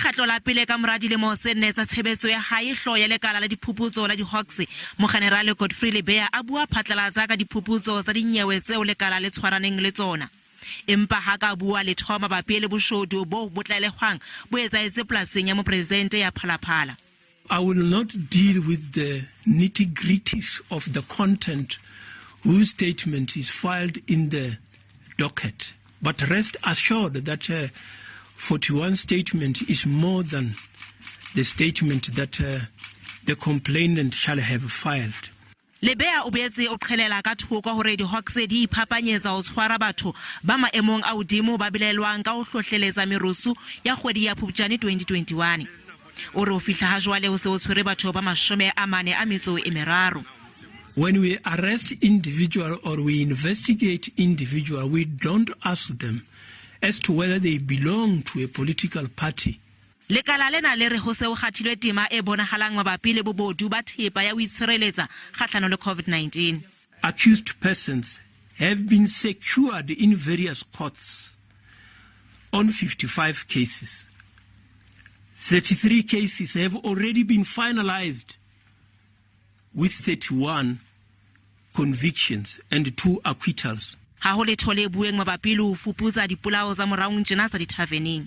lekgetlo la pele ka mora dilemo tse nne tsa tshebetso ya hae, hlooho ya lekala la diphuputso la di-Hawks, Mokgenerale Godfrey Lebeya a bua phatlalatsa ka diphuputso tsa dinyewe tseo lekala le tshwaraneng le tsona. Empa ha ka bua letho mabapi le boshodu boo bo tlalehwang bo etsahetse polasing ya mopresidente ya Phalaphala. I will not deal with the nitty-gritties of the content whose statement is filed in the docket, but rest assured that 41 statement is more than the statement that the complainant shall have filed. Lebeya o boetse o qhelela ka thoko hore di-Hawks di iphapanyetsa ho tshwara batho ba maemong a hodimo ba belaelwang ka ho hlohleletsa merusu ya kgwedi ya Phupjane 2021. O re ho fihla ha jwale ho se ho tshwere batho ba 43. When we arrest individual or we investigate individual, we don't ask them as to whether they belong to a political party. Lekala lena le re ho se ho kgathilwe tema e bonahalang mabapi le bobodu ba thepa ya ho itshireletsa kgahlano le COVID-19. Accused persons have been secured in various courts on 55 cases. 33 cases have already been finalized with 31 convictions and 2 acquittals. Ha ho letho le bueng mabapi le ho fuputsa dipolao tsa moraong tjena tsa dithaveneng.